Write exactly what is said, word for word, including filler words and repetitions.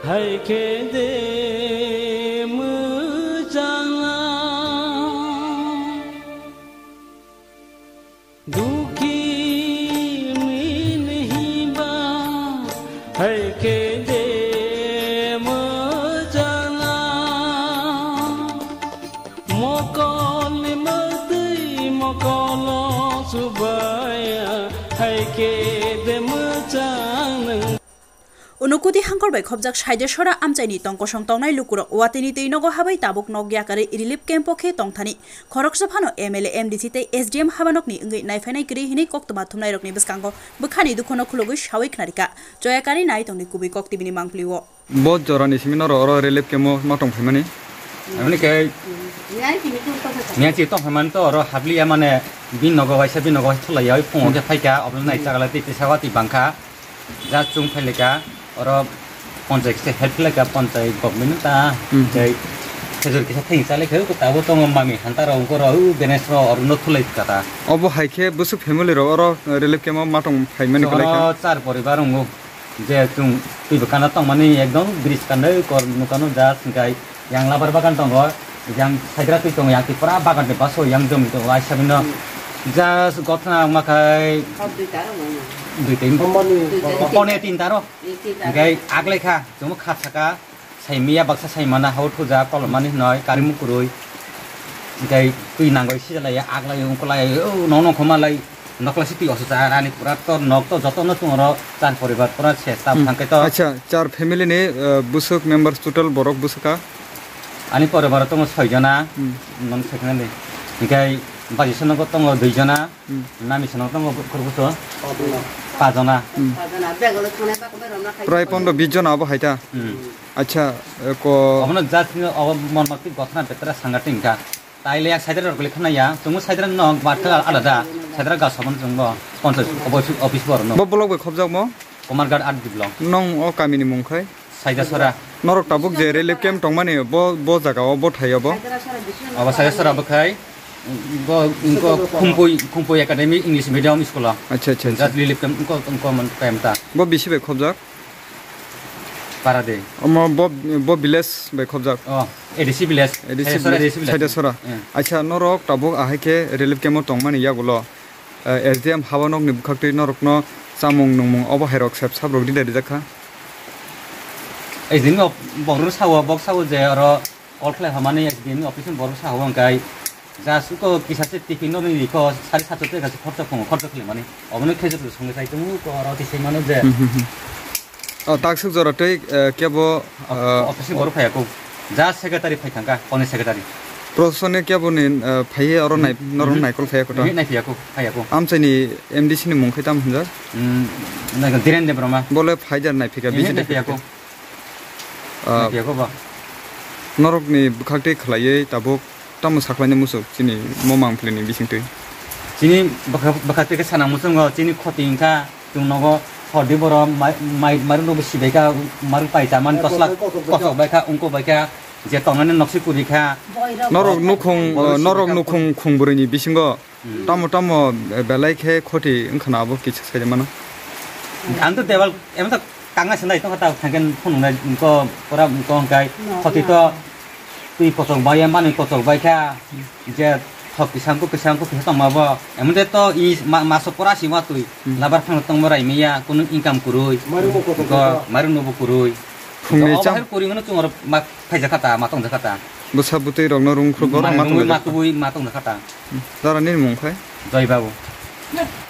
Hai khe de mwchang lang, dukhi min hiba, hai khe de mwchang lang. Mokol ni mwtwi mokolo subaya, hai khe de mwchang nung. Unukudi hangkor bai khopjak Saidesora amchaini tongkosong tongnai lukurok watini twi nogo habai tabuk nok yakarwi relief camp o khe tongthani. Khoroksa phano M L A, M D C tei S D M habanokni wngwi naiphainai kwrwi hinwi koktwma thumnairokni bwskango bwkhani dukhono khulugwi sawi khnarikha. Choyakari nai tongdi kubui kok T V ni mangpili o. Bo jorani simi norok oro relief camp o ma tong phaimani? Aboni khe miyang si tong phaimani to oro habliya mane bini nogo waisa, bini nogo waisa thulaiya, oi phungo khe phaikha, obo nai chagala tei tesa watwi bangkha. Ja chwng phailaikha, oro ponchai kisa help khlaikha, ponchai government ta, hmm, tei khejur kisa thengwi chalaikha, tabuk tongo mami hanta rok, ungkor rok, u benes rok, oro no thulai kha ta. Obo hai khe bwswk family rok oro relief camp o ma tong phaimani kwlai kha? Oro char poribar wngo. Je chwng twi bwkhano tongmani ekdom bridge kanwi kor nukano ja singkai yang labar bagan tongo, yang saidra twi tongo, yang twi pura bagan de baso yang jom tongo, ai sabino just gothna wngma khai dui tin, pone tin taro, hingkai aglai kha chwngmo kha saka. Sai miya baksa sai mana hao thuja kolomani hinoi karimu kwrwi. Hingkai twi nangoi sijalai aglai ungkolai o nong nong khomalai nokla si twi oso cha ani pura to nok to joto no tongo ro char poribar pura se ta thangkai to. Acha, char family ni, eh, bwswk members total borok bwswk ka? Ani poribar tongo soi jona, hmm, non second ni. Hingkai baji sono tongo dui jona, hmm, nami sono tongo kurbuso pa jona. Hmm. Prai pondro bis jona abo hai ta. Hmm. Acha, eh, ko obono jat ni obo mon mati gothana betra sangating ka. Taile yak saidra rok le khana ya, chungo saidra no batka alada, saidra ga sabon chungo, ponchas office, office bor no. Bo block bai khobjak mo? Komarghat art diblong. Nong o kami ni mung khai? Saidasora. Norok tabuk je relief camp tongmani bo, bo jaga o, bo thai o bo? Obo Saidasora bo khai, bo, bo Khumpui, Khumpui Academy English Medium School o. Acha, acha, acha. Just relief camp, ko, ko man, camp ta. Bo bisi bai khobjak? Para de. Omo bo, bo village bai khobjak? Oh, A D C village. A D C Saidasora village, A D C village. Saidasora. Eh. Acha, norok tabuk ahai khe relief camp o tongmani yagulo, eh, S D M habanokni bwkhaktwi norokno chamung nungmung obo hai rok sep sap rok rida rijak kha? S D M ni op-, borok sao, bok sao je oro call khlai hamani S D M ni office ni borok sao hwnkhe. Ja suko kisa se tiffin no nini ko sari sato te gasi khorcha khongo khorcha khwlaimani. Obono khejur songwi sai tongo ko oro tisai mano je. Hmm, hmm, hmm. O taksuk jora tei, eh, kebo, eh, office ni borok phaiya ko. Ja secretary phai thangka, koni secretary. Proshasoni kebo ni, eh, phaiye oro nai, hmm, norok hmm, naikol phaiya ko ta? Hmm, nai phaiya ko, phaiya ko. Amchaini M D C ni mung khe tamo hwnjak? Hmm, nai ko Dhiren Debbarma. Bole phaijar nai phika, hmm, visit nai phaiya ko. Ah, nai phaiya ko ba. Norokni bwkhak tei khwlaiwi tabuk tamo sakhlaini muchuk chini mo mangpili ni bisingtwi? Chini bwkha-, bwkhak tei khe sana muchungo chini khoti wngkha, chwng nogo hordi borok mai, mai, mairum rokbo sibaikha, mairum pai chamani koslak kosok baikha, ungko baikha, je tongnani noksi kwrwi kha. Norok nukhung, boirok norok sibaikha, nukhung khung bwrwini bisingo Hmm. Tamo tamo, eh, belai khe khoti wngkha na abo kisa sai mano. Ang to tebal, emang to tangna sinai tongkha ta thangkhe phunuknai wngkha pura wngkha hwnkhe khoti to twi kochok bai ya manwi kochok bai kha je thok kisam ko kisam ko kisa tongma bo emang de to i ma-, maso pura si watwi hmm. Labar phano tongma rai maya kunu income kwrwi. Mairum no bo kwrwi. Wngkha mairum no bo kwrwi. Phungni cham- kwrwi hwnwi chwng oro ma phaijak kha ta ma tongjak kha ta. Bwsa bwtwi rokno rwngkhru borok ma tongjak kha ta. Matwi ma tongjakha ta. Dara nini mung khai? Joy Babu.